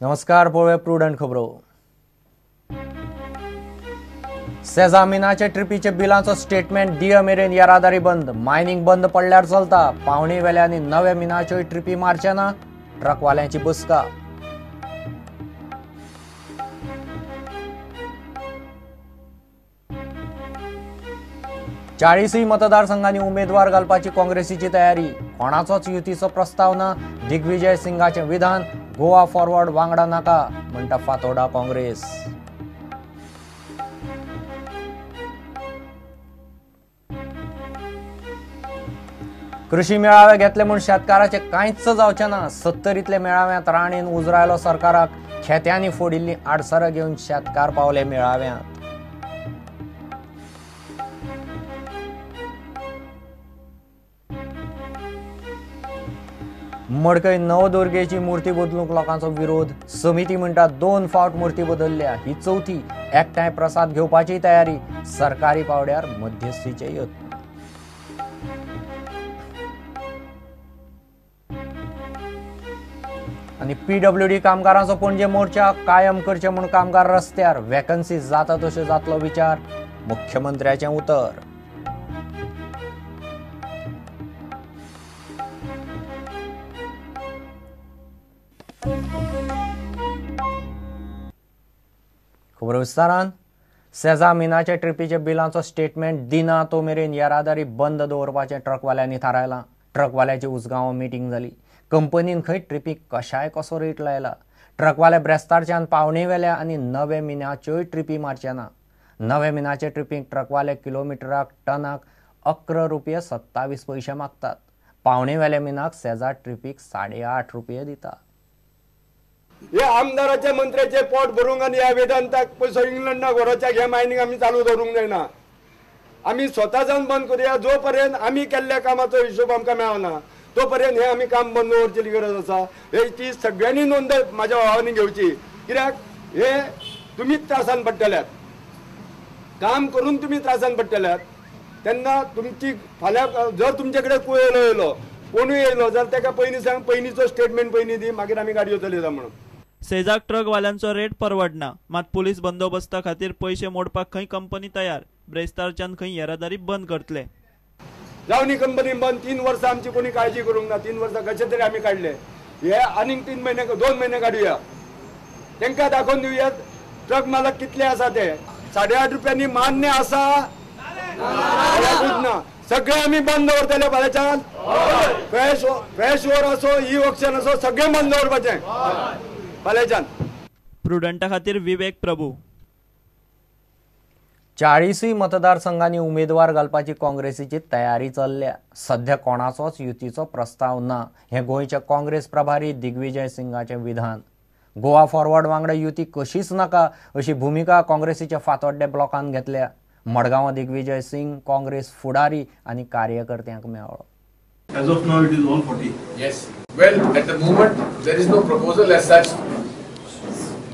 नमस्कार, पळोवया प्रुडंट खबरो. सेजामिनाचे ट्रिपीचे बिलांचो स्टेटमेंट दिय मेरेन येरादारी बंद. मायनिंग बंद पडल्यार चलता, पावणी वेल्यानी नव्या मिनाच्योय ट्रिपी मारचे ना, ट्रकवाल्यांची बसका. चाळीसूय मतदारसंघांनी उमेदवार घालपाची काँग्रेसीची तयारी. कोणाचोच युतीचो प्रस्ताव ना, दिग्विजय सिंगाचें विधान. गोवा फॉरवर्ड वांगडा नाका म्हणटा फातोडा काँग्रेस. कृषी मेळावे घेतले म्हूण शेतकाराचें कांयच जावचें ना. सत्तरींतल्या मेळाव्यांत राणेन उजरायलो सरकाराक. खेत्यांनी फोडिल्लीं आडसरां घेवन शेतकार पावले मेळाव्यांत. मडकय नवदुर्गेची मूर्ती बदलूंक लोकांचो विरोध. समिती म्हणटा 2 फावट मूर्ती बदलल्या, ही चवथी. एकठांय प्रसाद घेवपाची तयारी. सरकारी पावड्यार मध्यस्थीचे यत्न. आनी पीडब्ल्यूडी कामगारांचो पणजे मोर्चा कायम करचे म्हूण कामगार रस्त्यार. वेकन्सी जाता तश्यो जातलो विचार, मुख्यमंत्र्याचें उतर. खबर विस्तारान. सेजा मिनाच्या ट्रिपीच्या बिलांचो स्टेटमेंट दिना तो मेरेन येरादारी बंद दवरपाचें ट्रकवाल्यांनी थारायलां. ट्रकवाल्याची उसगांव मिटींग जाली. कंपनीन खंय ट्रिपीक कशाय कसो रेट लायला. ट्रकवाले ब्रेस्तारच्यान पावणे वेल्या आनी नवे मिनाच्योय ट्रिपी मारचे ना. नवे मिनाचे ट्रिपीक ट्रकवाले किलोमिटराक टनाक 11 रुपये 27 पयशे मागतात. पावणे वेल्या मिनाक सेजा ट्रिपीक 8.5 रुपये दिता. हे आमदाराचे मंत्र्याचे पोट भरूंक आनी ह्या वेदांताक पयसो इंग्लंडाक व्हरोच्याक हे मायनिंग आमी चालू दवरूंक जायना. आमी स्वता जावन बंद करुया. जो पर्यंत आमी केल्ल्या कामाचो हिशोब आमकां मेळना तो पर्यंत हे आमी काम बंद दवरचेली गरज आसा. हे ती सगळ्यांनी नोंद म्हाज्या भावांनी घेवची, कित्याक हे तुमीच त्रासान पडटल्यात. काम करून तुमी त्रासान पडटल्यात तेन्ना तुमची फाल्यां जर तुमचे कडेन कुयेलो येयलो कोणूय येयलो जाल्यार ताका पयलीं सांग, पयलींचो स्टेटमेंट पयलीं दी, मागीर आमी गाडयो चलयता म्हणून. सेजाक ट्रकवाल्यांचो रेट परवडना, मात पुलीस बंदोबस्ता खातीर पयशे मोडपाक खंय कंपनी तयार. ब्रेस्तारच्यान खंय येरादारी बंद करतले. जावनी कंपनी बंद. 3 वर्सां आमची कोणी काळजी करूंक ना. 3 वर्सां कशें तरी आमी काडले. हे आनीक 3 म्हयने 2 म्हयने काडुया, तांकां दाखोवन दिवया ट्रक मालक कितले आसा ते. 8.5 रुपयांनी मान्य आसा ना. सगळे आमी बंद दवरतले फाल्यांच्यान. फ्रेश ओर असो, ई ऑक्शन असो, सगळे बंद दवरपाचें फाल्यांच्यान. प्रुडंटा खातीर विवेक प्रभू. 40 मतदारसंघांनी उमेदवार घालपाची काँग्रेसीची तयारी चल्ल्या. सध्या कोणाचोच युतीचो प्रस्ताव ना, हें गोंयचे काँग्रेस प्रभारी दिग्विजय सिंगाचें विधान. गोवा फॉरवर्ड वांगडा युती कशीच नाका अशी भुमिका काँग्रेसीच्या फातोड्डे ब्लॉकान घेतल्या. मडगांवां दिग्विजय सिंग काँग्रेस फुडारी आनी कार्यकर्त्यांक मेळ्ळो. As of now it is all 40. Yes. Well, at the moment there is no proposal as such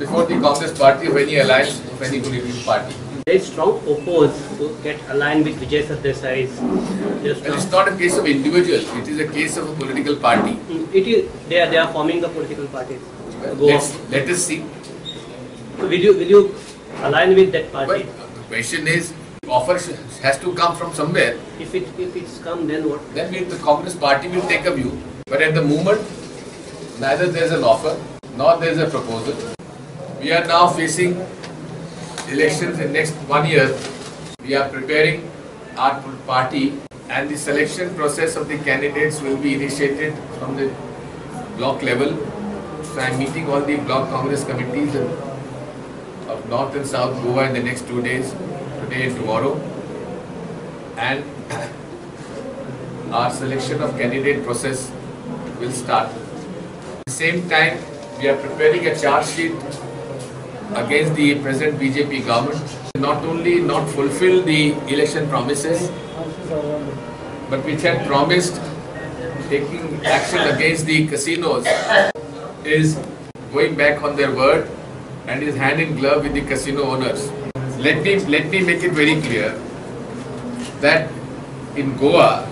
before the Congress party of any alliance of any political party. Very strong oppose to get aligned with Vijay Sardesai's. Well, it's not a case of individual, it is a case of a political party. It is, they are forming the political parties. Well, let us see. So will you align with that party? Well, the question is, offer has to come from somewhere. If it's come, then what? Then the Congress party will take a view. But at the moment, neither there is an offer nor there is a proposal. We are now facing elections in next 1 year. We are preparing our party, and the selection process of the candidates will be initiated from the block level. So I am meeting all the block Congress committees of North and South Goa in the next 2 days, today and tomorrow, and our selection of candidate process will start. At the same time, we are preparing a charge sheet against the present BJP government. Not only not fulfill the election promises, but which had promised taking action against the casinos, is going back on their word and is hand in glove with the casino owners. Let me make it very clear that in Goa,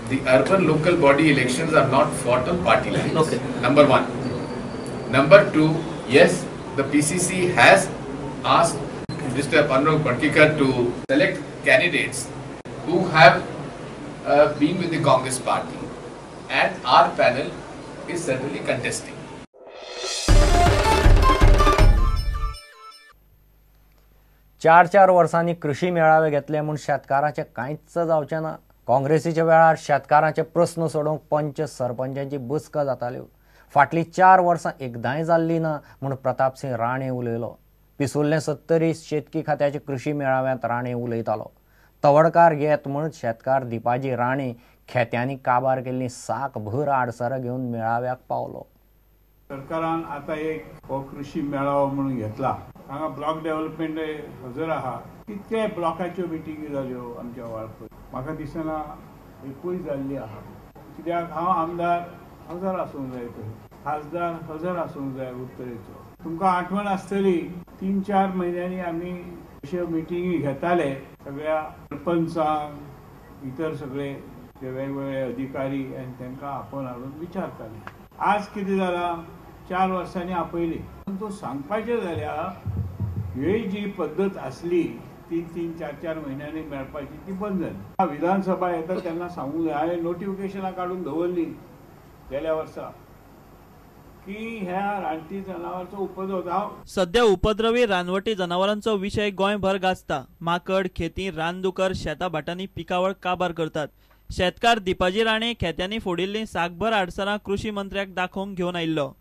the urban local body elections are not fought on party lines. Okay. Number one. Number two, Yes, the PCC has asked Mr. Pandurang Madkikar to select candidates who have been with the Congress party, and our panel is certainly contesting. चार चार वर्सांनी कृषी मेळावे घेतले म्हूण शेतकारांचें कांयच जावचें ना. काँग्रेसीच्या वेळार शेतकारांचे प्रस्न सोडोवंक पंच सरपंचांची बसका जाताल्यो. फाटलीं 4 वर्सां एकदांय जाल्ली ना म्हूण प्रतापसिंह राणे उलयलो. पिसुर्लें सत्तरी शेतकी खात्याच्या कृषी मेळाव्यांत राणे उलयतालो. तवडकार घेत म्हूण शेतकार दीपाजी राणे खेत्यांनी काबार केल्ली साकभर आडसरां घेवन मेळाव्याक पावलो. सरकारान आतां एक हो कृषी मेळावो म्हणून घेतला. हांगा ब्लॉक डेव्हलपमेंट हजर आहा. कितके ब्लॉकाच्यो मिटिंगी जाल्यो आमच्या वाळपय, म्हाका दिसना एकूय जाल्ली आहा. कित्याक हांव आमदार हजर आसूंक जाय, थंय खासदार हजर आसूंक जाय उत्तरेचो. तुमकां आठवण आसतली 3-4 म्हयन्यांनी आमी अश्यो मिटिंगी घेताले सगळ्या सरपंचांक, इतर सगळे जे वेगवेगळे अधिकारी आनी तांकां आपोवन हाडून विचारताले. आज कितें जालां, 4 वर्सांनी आपयली. पूण तो सांगपाचें जाल्यार ही जी पद्दत आसली 3-3, 4-4 म्हयन्यांनी मेळपाची ती बंद जाली. विधानसभा येता तेन्ना सांगूंक जाय. हांवें नोटिफिकेशनां काडून दवरली गेल्या वर्सा की ह्या रानटी जनावरांचो उपद्रव. सध्या उपद्रवी रानवटी जनावरांचो विशय गोंयभर गाजता. माकड, खेती, रानदुकर शेता भाटांनी पिकावळ काबार करतात. शेतकार दीपाजी राणे खेत्यांनी फोडिल्लीं साकभर आडसरां कृषी मंत्र्याक दाखोवंक घेवन आयिल्लो.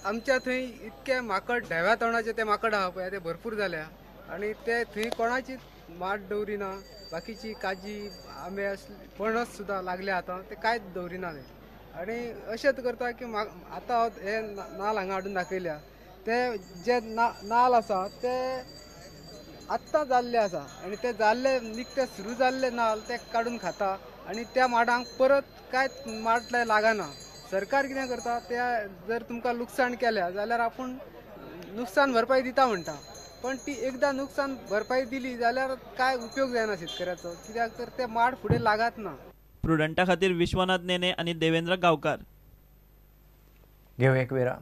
आमच्या थंय इतके माकड धव्या तोंडाचे ते माकड आहा पळय ते भरपूर जाल्या आनी ते थंय कोणाची माड दवरिना. बाकीची काजी, आंबे पणस सुद्दां लागले आतां ते कांयच दवरिना ते. आनी अशेंच करता की आतां हे नाल हांगा हाडून दाखयल्या ते जे नाल आसा ते आत्तां जाल्ले आसा आनी ते जाल्ले निकते सुरू जाल्ले नाल ते काडून खाता आनी त्या माडांक परत कांयच माड लागना. सरकार कितें करता, ते जर तुमकां लुकसाण केल्या जाल्यार आपूण नुकसान भरपाई दिता म्हणटा, पण ती एकदां नुकसान भरपाई दिली जाल्यार काय उपयोग जायना शेतकऱ्याचो, कित्याक तर ते माड फुडें लागत ना. प्रुडंटा खातीर विश्वनाथ नेने आनी देवेंद्र गांवकार. घेवया एक विराम.